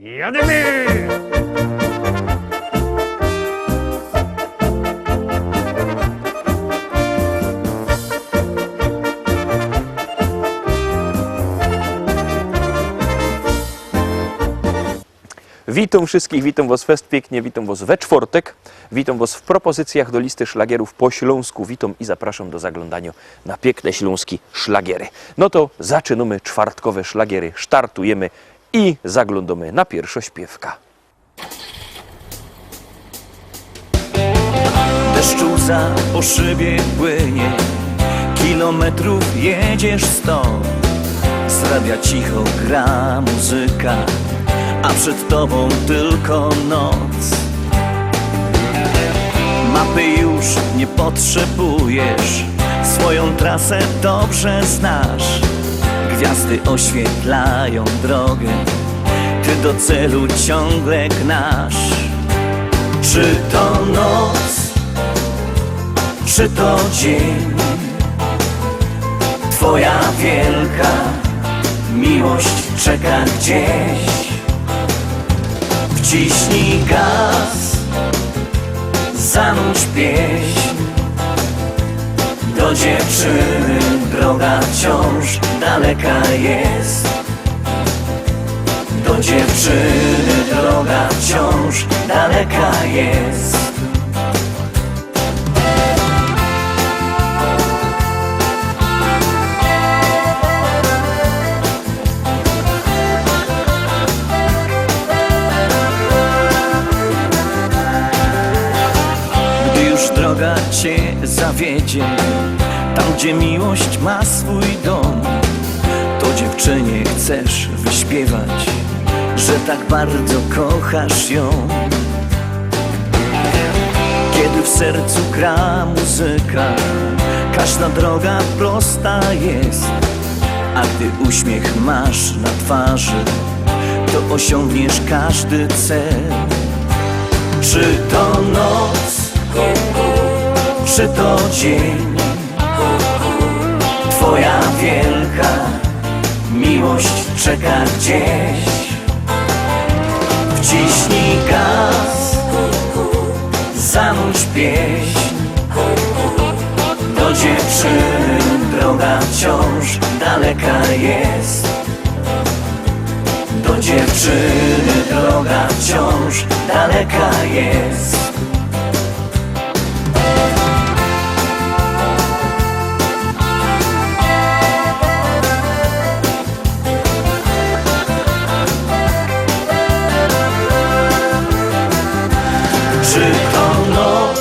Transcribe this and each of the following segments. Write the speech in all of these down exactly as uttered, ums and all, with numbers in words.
Jadymy! Witōm wszyskich, witōm wos fest piyknie, witōm wos we czwortek, witōm wos w propozycjach do listy szlagierōw po ślōnsku. Witōm i zapraszōm do zaglōndaniŏ na piykne ślōnske szlagiery. No to zaczynōmy czwortkowe szlagiery, startujymy i zaglōndōmy na piyrszŏ śpiywka. Deszczu łza po szybie płynie, kilometrōw jedziesz sto. Z radia cicho gra muzyka, a przed tobōm tylko noc. Mapy już nie potrzebujesz, swojōm trasę dobrze znasz. Gwiazdy oświetlajōm drogę, ty do celu ciōngle gnasz. Czy to noc, czy to dziyń? Twoja wielka miłość czeka gdzieś. Wciśnij gaz, zanudź pieśń. Do dziewczyny droga wciąż daleka jest. Do dziewczyny droga wciąż daleka jest. Gdy już droga cię zawiedzie, tam, gdzie miłość ma swój dom, to dziewczynie chcesz wyśpiewać, że tak bardzo kochasz ją. Kiedy w sercu gra muzyka, każda droga prosta jest, a gdy uśmiech masz na twarzy, to osiągniesz każdy cel. Czy to noc, czy to dzień? Twoja wielka miłość czeka gdzieś. Wciśnij gaz, zanudź pieśń. Do dziewczyny droga wciąż daleka jest. Do dziewczyny droga wciąż daleka jest. Czy to noc,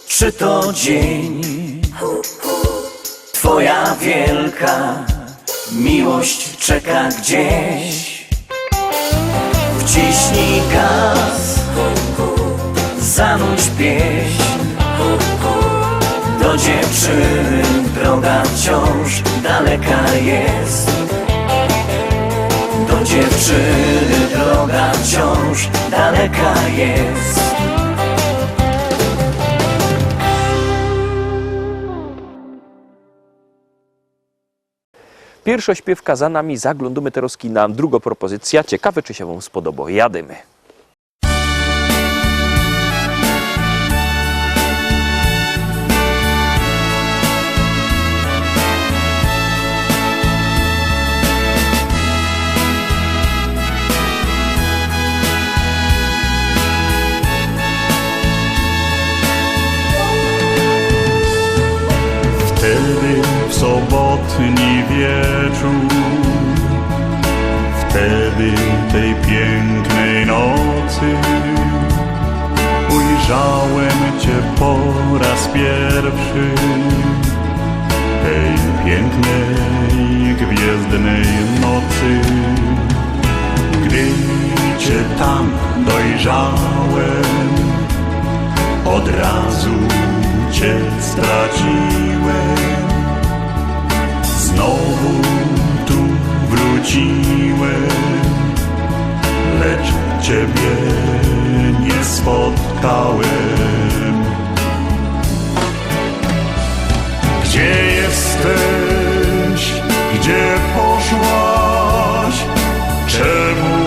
czy to dzień? Twoja wielka miłość czeka gdzieś. Wciśnij gaz, zanudź pieśń. Do dziewczyny droga wciąż daleka jest. Do dziewczyny droga wciąż daleka jest. Piyrszŏ śpiywka za nami, zaglōndōmy terŏz na drugõ propozycyjõ. Ciekawe, czy sie wōm spodobo. Jadymy. Wtedy w sobotni wieczór, wtedy tej pięknej nocy ujrzałem cię po raz pierwszy. Tej pięknej, gwiezdnej nocy, gdy cię tam dojrzałem, od razu cię straciłem. Znowu tu wróciłem, lecz ciebie nie spotkałem. Gdzie jesteś? Gdzie poszłaś? Czemu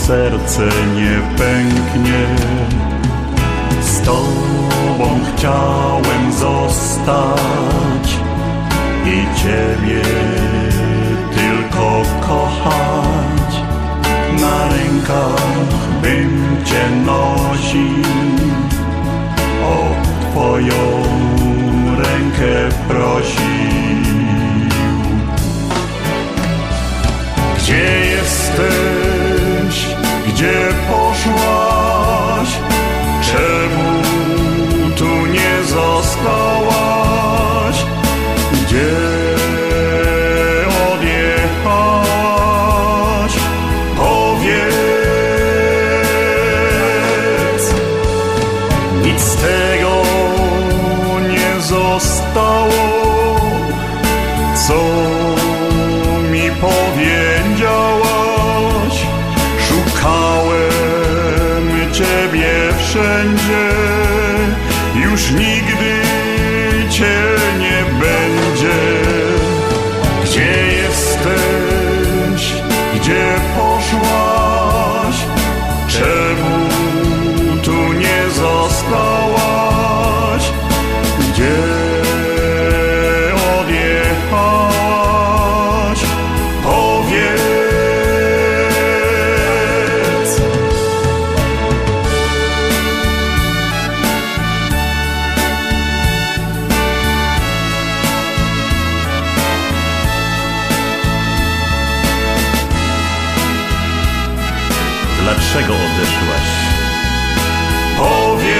Serce nie pęknie, z tobą chciałem zostać i ciebie tylko kochać. Na rękach bym cię nosił, o twoją rękę prosił. Gdzie jesteś? Gdzie poszłaś? Czemu tu nie zostałaś? Gdzie odjechałaś? Powiedz. Nic z tego nie zostało, co mi powiedziałaś. Szukałem ciebie wszędzie, już nigdy cię nie będzie. Gdzie jesteś? Gdzie poszłaś? Czemu tu nie zostałaś? Gdzie odjechałaś? Powiedz. Dlaczego odeszłaś? Powiedz.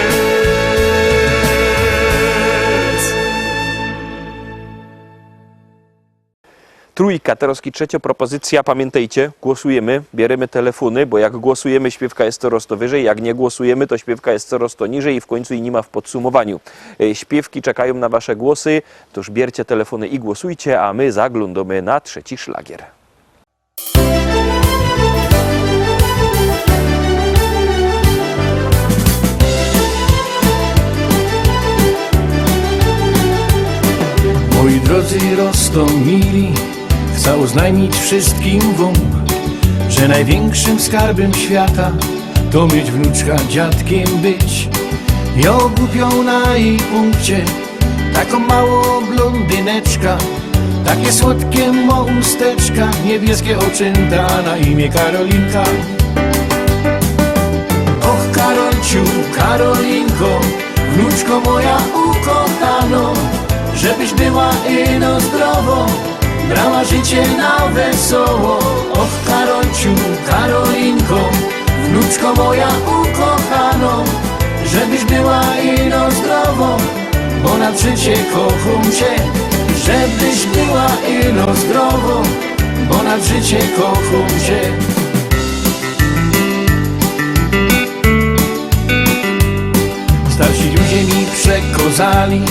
Trójka, terŏz i trzecio propozycjŏ. Pamiętajcie, głosujemy, bierzemy telefōny, bo jak głosujemy, śpiewka jest coraz to wyżej, jak nie głosujemy, to śpiewka jest coraz to niżej i w końcu jej nie ma w podsumowaniu. E, śpiewki czekają na wasze głosy, toż bierzcie telefōny i głosujcie, a my zaglądamy na trzeci szlagier. Moi drodzy Roztomili, chcę oznajmić wszystkim wam, że największym skarbem świata to mieć wnuczka, dziadkiem być. Ja głupią na jej punkcie, taką małą blondyneczka, takie słodkie ma usteczka, niebieskie oczynta, na imię Karolinka. Och, Karolciu, Karolinko, wnuczko moja ukochano, żebyś była ino zdrowo, brała życie na wesoło. Och, Karolciu, Karolinko, wnuczko moja ukochano, żebyś była ino zdrowo, bo nad życie kocham cię. Żebyś była ino zdrowo, bo nad życie kocham cię. Starsi ludzie mi przekazali,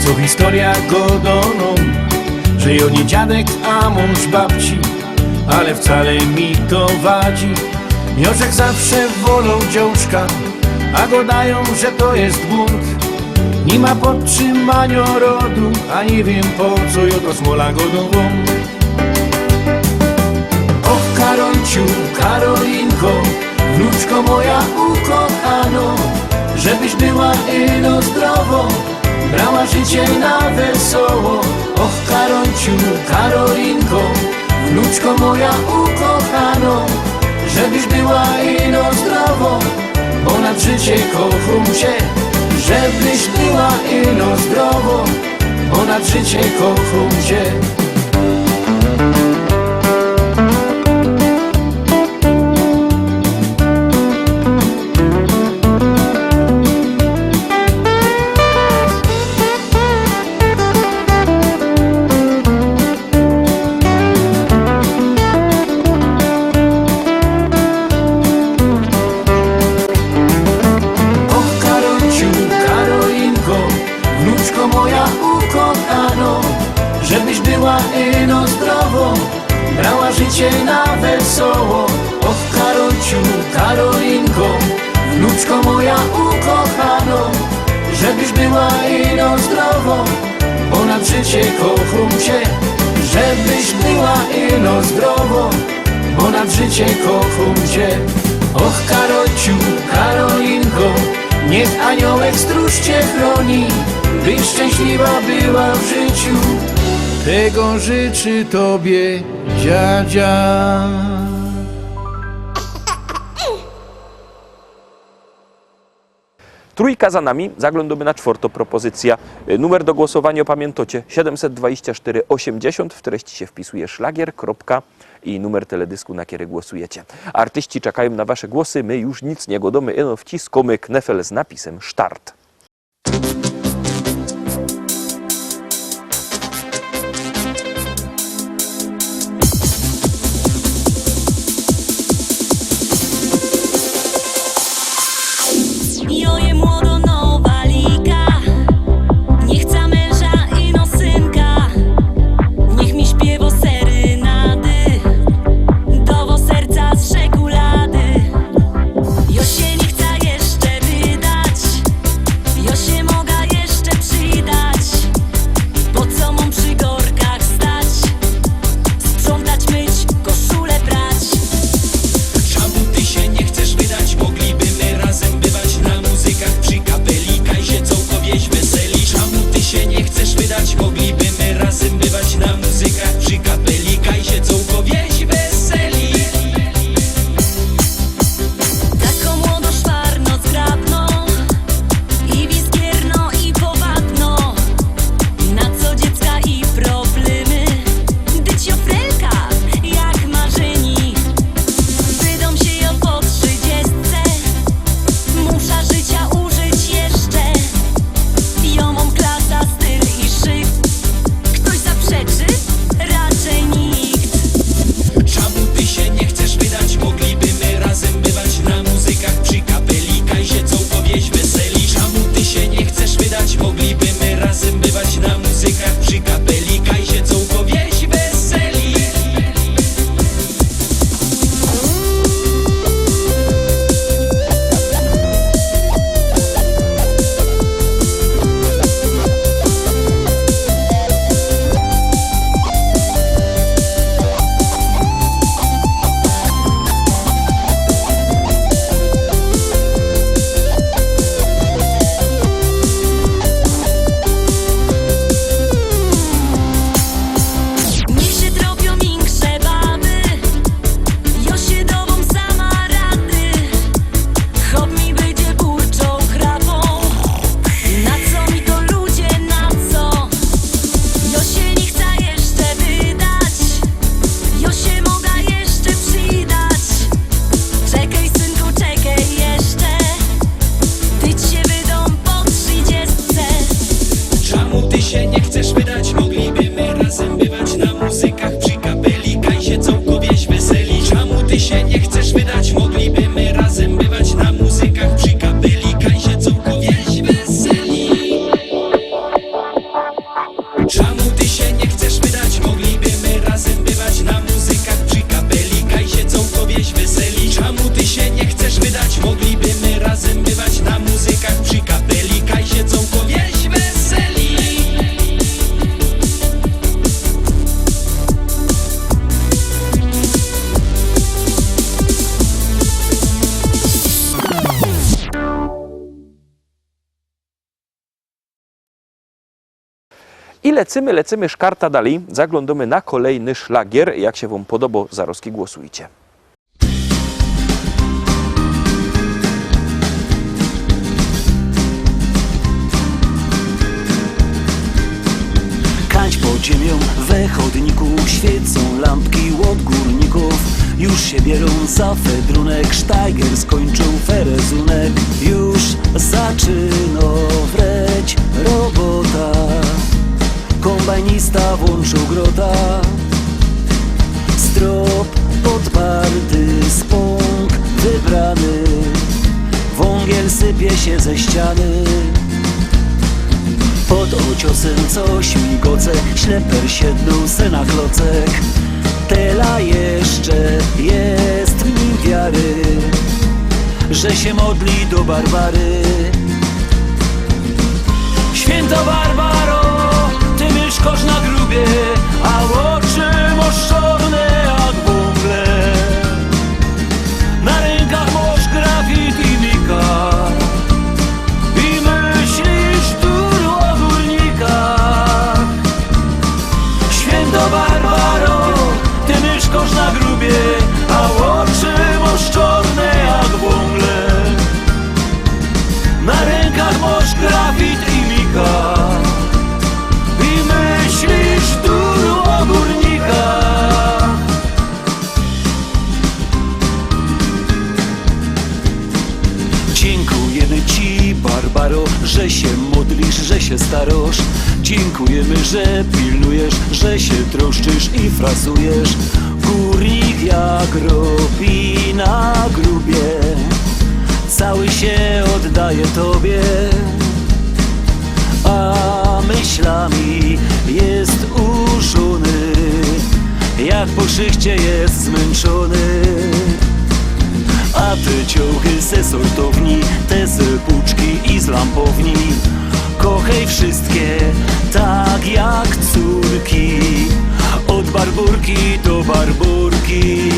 co historia gŏdŏ nōm, że jŏ niy dziadek, a mōż babci, ale wcale mi to wadzi. Miożech zawsze woloł dziążka, a gŏdajōm, że to jest błąd. Ni ma podtrzymaniŏ rodu, a niy wiym, po co jŏ to smola gŏdowōm. Och, Karolciu, Karolinko, wnuczko moja ukochano, żebyś była ino zdrowo, brała życie na wesoło. Och, Karolciu, Karolinko, wnuczko moja ukochano, żebyś była ino zdrowo, bo nad życie kocham cię. Żebyś była ino zdrowo, bo nad życie kocham cię. Och, Karolciu, Karolinko, wnuczko moja ukochano, żebyś była ino zdrowo, brała życie na wesoło. Och, Karolciu, Karolinko, wnuczko moja ukochano, żebyś była ino zdrowo, bo nad życie kocham cię. Żebyś była ino zdrowo, bo nad życie kocham cię. Och, Karolciu, Karolinko, niech aniołek stróż cię chroni, byś szczęśliwa była w życiu. Tego życzy tobie dziadzia. Trójka za nami, zaglōndōmy na czwortõ propozycyjõ. Y, numer do głosowania pamiętacie, siedymset dwadzieścia sztyry osiemdziesiąt, w treści się wpisuje szlagier, kropka i numer teledysku, na kery głosujecie. Artyści czekają na wasze głosy, my już nic nie godōmy, ino wciskōmy knefel z napisem start. Jo je młodo nowa lika, nie chca męża i no synka. Niech mi śpiewo serenady, do wo serca z szekulady. Jo się nie chca jeszcze wydać, jo się moga jeszcze przydać. Po co mōm przy gorkach stać? Sprzątać, myć, koszule prać. Czamu ty sie niy chcesz wydać? Mogliby my razym bywać na muzykach przy kapeli. Kaj sie cołko wieś weseli. Czamu ty sie niy chcesz wydać? Mogliby my razym bywać na muzykach przy kapeli. Kaj sie cołko wieś weseli. Tako młodo, szwarno, zgrabno i wiskierno i powabno. Na co dziecka i problimy? Dyć jo frelka jak Marzyni. Wydōm sie jo po trzydziestce. Musza życia użyć jeszcze. Jo mōm klasa, styl i szyk. Ktoś zaprzeczy? Raczej nikt. Czamu ty sie niy chcesz wydać? Mogliby my razym bywać na muzykach przy kapeli. Kaj sie cołko wieś weseli. Czamu ty sie niy chcesz wydać? Mogliby my razym bywać na muzykach przy kapeli. Kaj sie cołko wieś weseli. Niych sie tropiōm insze baby, jo sie dowōm sama rady. Chop mi bydzie burczoł chrapōm. Na co mi to, ludzie, na co? Jo sie niy chca jeszcze wydać, jo sie moga jeszcze przidać. Czekej, synku, czekej jeszcze, dyć sie wydōm po trzidziestce. Czamu ty sie niy chcesz wydać? Mogliby my razym bywać na muzykach przy kapeli. Kaj sie cołko wieś weseli. Czamu ty sie niy chcesz wydać? Mogliby my razym bywać na muzykach przy kapeli. Kaj sie cołko wieś weseli. Czamu ty sie niy chcesz wydać? Mogliby my razym bywać na muzykach przy kapeli. Kaj sie cołko wieś weseli. Czamu ty sie niy chcesz wydać? Mogliby my razym bywać na muzykach przy kapeli. Kaj sie cołko wieś weseli. I lecymy, lecymy szkarta dalij, zaglōndōmy na kolejny szlagier. Jak sie wōm podobo, zarozki głosujcie. Kańć pod ziymio, we chodniku świecōm lampki ôd gōrnikōw. Już sie bierōm za fedrunek, sztajger skończył ferezunek. Już zaczyno wreć robota, kombajnista włōnczył grota. Strop podparty, spōnk wybrany, wōngiel sypie sie ze ściany. Pod ôciosym coś migoce, śleper siednōł se na klocek. Tela jeszcze je w nim wiary, że sie modli do Barbary. Świynto Barbaro, ty miyszkŏsz na grubie, a ôczy mŏsz czŏrne jak bōngle. Na rynkach Się starosz, dziękujemy, że pilnujesz, że się troszczysz i frasujesz. Górnik jak robi na grubie, cały się oddaje tobie, a myślami jest uszony, jak po szychcie jest zmęczony. A te ciuchy ze sortowni, te z puczki i z lampowni, kochaj wszystkie tak jak córki. Od Barburki do Barburki,